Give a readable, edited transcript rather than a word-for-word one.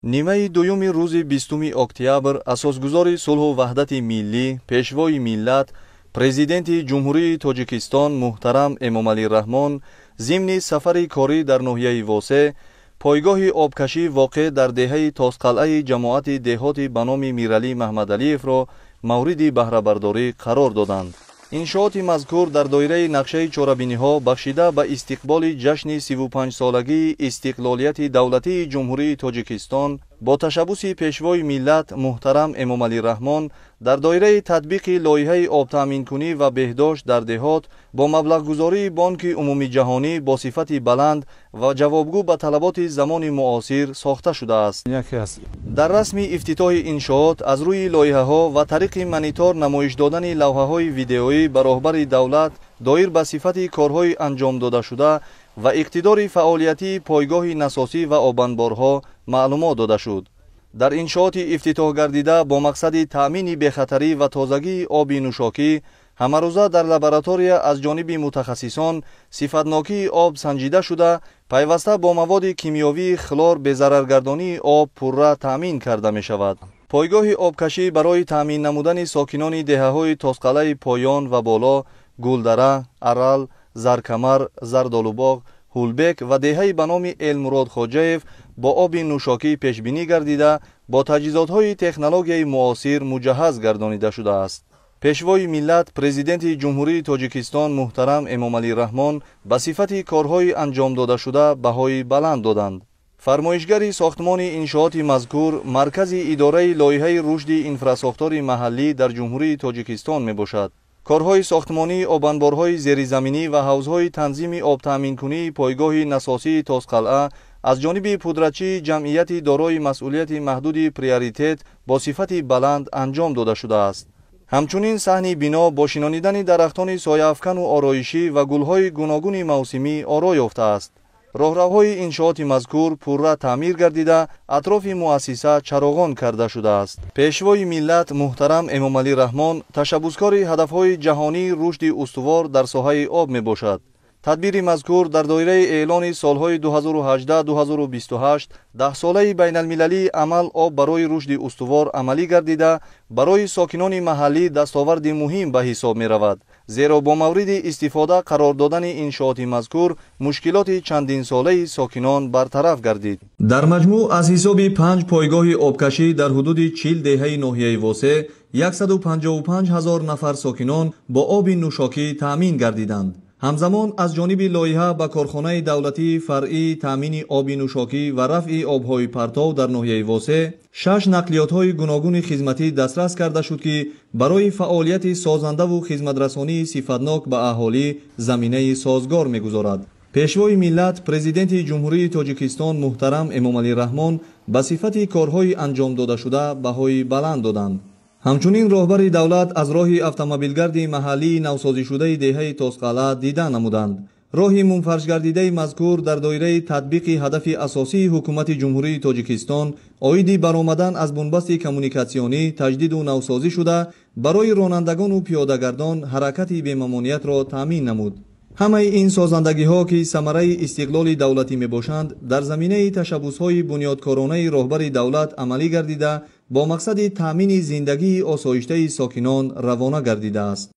Нимаи дуюми рӯзи 20 октябр асосгузори сулҳу ваҳдати миллӣ, пешвои миллат, президенти Ҷумҳурии Тоҷикистон муҳтарам Эмомалӣ Раҳмон зимни сафари корӣ дар ноҳияи Восе пойгоҳи обкашӣ воқеъ дар деҳаи Тосқалъаи ҷамоати деҳоти ба номи Миралӣ Маҳмадалиевро мавриди баҳрабардорӣ қарор доданд. Иншооти мазкур дар доираи нақшаи чорабиниҳо бахшида ба истиқболи ҷашни 35-солагии истиқлолияти давлатии Ҷумҳурии Тоҷикистон бо ташаббуси пешвои миллат муҳтарам Эмомалӣ Раҳмон дар доираи татбиқи лоиҳаи обтаъминкунӣ ва беҳдошт дар деҳот бо маблағгузории Бонки Умумиҷаҳонӣ бо сифати баланд ва ҷавобгӯ ба талаботи замони муосир сохта шудааст. Дар расми ифтитоҳи иншоот аз рӯи лоиҳаҳо ва тариқи монитор намоиш додани лавҳаҳои видеоӣ ба роҳбари давлат доир ба сифати корҳои анҷомдодашуда ва иқтидори фаъолиятии пойгоҳи насосӣ ва обанборҳо маълумот дода шуд. Дар иншооти ифтитоҳгардида бо мақсади таъмини бехатарӣ ва тозагии оби нӯшокӣ ҳамарӯза дар лаборатория аз ҷониби мутахассисон сифатнокии об санҷида шуда, пайваста бо маводи кимиёвии хлор безараргардонии об пурра таъмин карда мешавад. Пойгоҳи обкашӣ барои таъмин намудани сокинони деҳаҳои Тосқалъаи поён ва боло, Гулдара, Арал, Заркамар, Зардолубоғ, Ҳулбек ва деҳаи ба номи Элмурод Хоҷаев бо оби нӯшокӣ пешбинӣ гардида, бо таҷҳизотҳои технологияи муосир муҷаҳҳаз гардонида шудааст. Пешвои миллат, президенти Ҷумҳурии Тоҷикистон муҳтарам Эмомалӣ Раҳмон ба сифати корҳои анҷомдодашуда баҳои баланд доданд. Фармоишгари сохтмони иншооти мазкур Маркази идораи лоиҳаи рушди инфрасохтори маҳаллӣ дар Ҷумҳурии Тоҷикистон мебошад. Корҳои сохтмонии обанборҳои зеризаминӣ ва ҳавзҳои танзими обтаъминкунии пойгоҳи насосии Тосқалъа аз ҷониби пудратчии ҷамъияти дорои масъулияти маҳдуди «Приоритет» бо сифати баланд анҷом дода шудааст. Ҳамчунин саҳни бино бо шинонидани дарахтони сояафкану ороишӣ ва гулҳои гуногуни мавсимӣ оро ёфтааст. Роҳравҳои иншооти мазкур пурра таъмир гардида, атрофи муассиса чароғон карда шудааст. Пешвои миллат муҳтарам Эмомалӣ Раҳмон ташаббускори ҳадафҳои ҷаҳонии рушди устувор дар соҳаи об мебошад. Тадбири мазкур дар доираи эълони солҳои 2018-2028 даҳсолаи байналмилалии амал об барои рушди устувор амалӣ гардида, барои сокинони маҳаллӣ дастоварди муҳим ба ҳисоб меравад, зеро бо мавриди истифода қарор додани иншооти мазкур мушкилоти чандинсолаи сокинон бартараф гардид. Дар маҷмӯъ аз ҳисоби 5 пойгоҳи обкашӣ дар ҳудуди 40 деҳаи ноҳияи Восе 155 ҳазор нафар сокинон бо оби нӯшокӣ таъмин гардиданд. Ҳамзамон аз ҷониби лоиҳа ба корхонаи давлатии фаръии таъмини оби нӯшокӣ ва рафъи обҳои партов дар ноҳияи Восе 6 нақлиётҳои гуногуни хизматӣ дастрас карда шуд, ки барои фаъолияти созандаву хизматрасонии сифатнок ба аҳолӣ заминаи созгор мегузорад. Пешвои миллат, президенти Ҷумҳурии Тоҷикистон муҳтарам Эмомалӣ Раҳмон ба сифати корҳои анҷомдодашуда баҳои баланд доданд. Ҳамчунин роҳбари давлат аз роҳи автомобилгарди маҳаллии навсозишудаи деҳаи Тосқалъа дида намуданд. Роҳи мунфаршгардидаи мазкур дар доираи татбиқи ҳадафи асосии ҳукумати Ҷумҳурии Тоҷикистон оиди баромадан аз бунбасти коммуникатсионӣ таҷдиду навсозӣ шуда, барои ронандагону пиёдагардон ҳаракати бемамониятро таъмин намуд. Ҳамаи ин созандагиҳо, ки самараи истиқлоли давлатӣ мебошанд, дар заминаи ташаббусҳои бунёдкоронаи роҳбари давлат амалӣ гардида, бо мақсади таъмини зиндагии осоиштаи сокинон равона гардидааст.